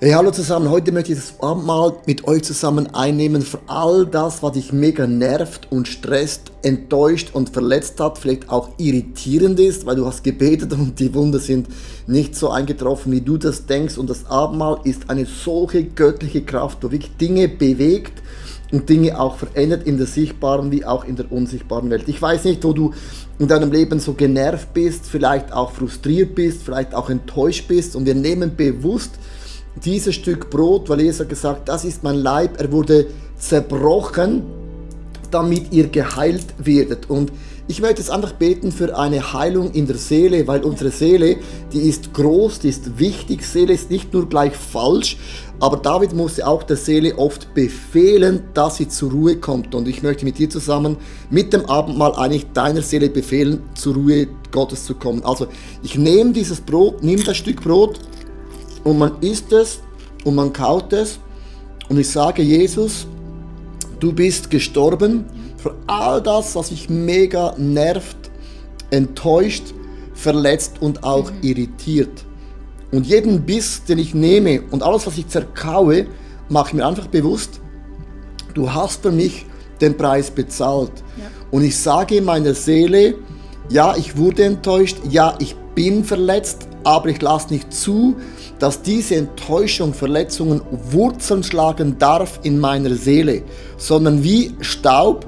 Hey, hallo zusammen. Heute möchte ich das Abendmahl mit euch zusammen einnehmen für all das, was dich mega nervt und stresst, enttäuscht und verletzt hat, vielleicht auch irritierend ist, weil du hast gebetet und die Wunder sind nicht so eingetroffen, wie du das denkst. Und das Abendmahl ist eine solche göttliche Kraft, wo wirklich Dinge bewegt und Dinge auch verändert in der sichtbaren wie auch in der unsichtbaren Welt. Ich weiß nicht, wo du in deinem Leben so genervt bist, vielleicht auch frustriert bist, vielleicht auch enttäuscht bist, und wir nehmen bewusst dieses Stück Brot, weil Jesus hat gesagt, das ist mein Leib, er wurde zerbrochen, damit ihr geheilt werdet. Und ich möchte jetzt einfach beten für eine Heilung in der Seele, weil unsere Seele, die ist groß, die ist wichtig. Seele ist nicht nur gleich falsch, aber David musste auch der Seele oft befehlen, dass sie zur Ruhe kommt. Und ich möchte mit dir zusammen mit dem Abendmahl eigentlich deiner Seele befehlen, zur Ruhe Gottes zu kommen. Also ich nehme dieses Brot, nimm das Stück Brot, und man isst es und man kaut es und ich sage, Jesus, du bist gestorben für all das, was mich mega nervt, enttäuscht, verletzt und auch irritiert. Und jeden Biss, den ich nehme und alles, was ich zerkaue, mache ich mir einfach bewusst, du hast für mich den Preis bezahlt. Ja. Und ich sage meiner Seele, ja, ich wurde enttäuscht, ja, ich bin verletzt, aber ich lasse nicht zu, dass diese Enttäuschung, Verletzungen Wurzeln schlagen darf in meiner Seele, sondern wie Staub,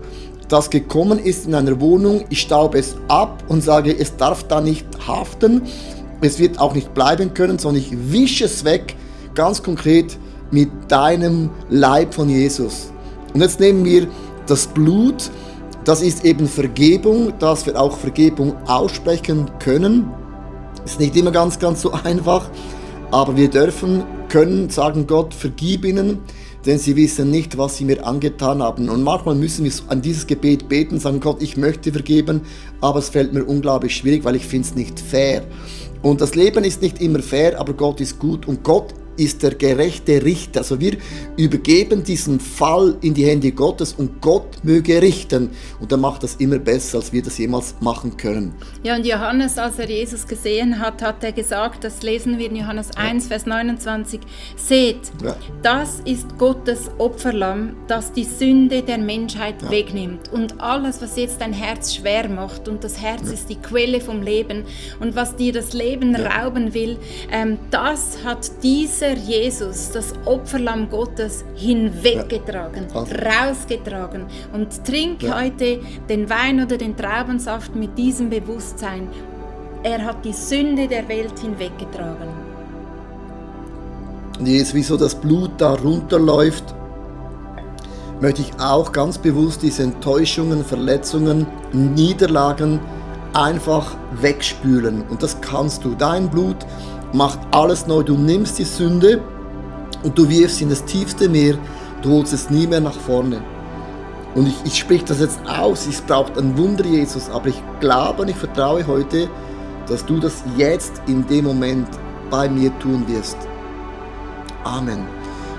das gekommen ist in einer Wohnung, ich staube es ab und sage, es darf da nicht haften, es wird auch nicht bleiben können, sondern ich wische es weg, ganz konkret mit deinem Leib von Jesus. Und jetzt nehmen wir das Blut, das ist eben Vergebung, dass wir auch Vergebung aussprechen können. Ist nicht immer ganz so einfach, aber wir können sagen, Gott, vergib ihnen, denn sie wissen nicht, was sie mir angetan haben. Und manchmal müssen wir an dieses Gebet beten, sagen, Gott, ich möchte vergeben, aber es fällt mir unglaublich schwierig, weil ich finde es nicht fair. Und das Leben ist nicht immer fair, aber Gott ist gut und Gott ist der gerechte Richter. Also wir übergeben diesen Fall in die Hände Gottes und Gott möge richten. Und er macht das immer besser, als wir das jemals machen können. Ja, und Johannes, als er Jesus gesehen hat, hat er gesagt, das lesen wir in Johannes 1, Vers 29, seht, das ist Gottes Opferlamm, das die Sünde der Menschheit wegnimmt. Und alles, was jetzt dein Herz schwer macht, und das Herz ist die Quelle vom Leben, und was dir das Leben rauben will, das hat dieser Jesus, das Opferlamm Gottes, hinweggetragen, rausgetragen. Und trink heute den Wein oder den Traubensaft mit diesem Bewusstsein. Er hat die Sünde der Welt hinweggetragen. Und jetzt, wieso das Blut da runterläuft, möchte ich auch ganz bewusst diese Enttäuschungen, Verletzungen, Niederlagen einfach wegspülen. Und das kannst du. Dein Blut macht alles neu. Du nimmst die Sünde und du wirfst sie in das tiefste Meer. Du holst es nie mehr nach vorne. Und ich spreche das jetzt aus. Es braucht ein Wunder, Jesus. Aber ich glaube und ich vertraue heute, dass du das jetzt in dem Moment bei mir tun wirst. Amen.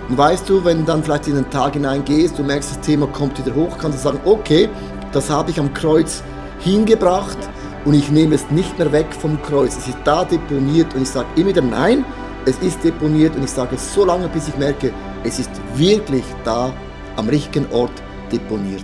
Und weißt du, wenn du dann vielleicht in den Tag hineingehst, du merkst, das Thema kommt wieder hoch, kannst du sagen, okay, das habe ich am Kreuz hingebracht. Und ich nehme es nicht mehr weg vom Kreuz. Es ist da deponiert und ich sage immer wieder, nein, es ist deponiert und ich sage es so lange, bis ich merke, es ist wirklich da am richtigen Ort deponiert.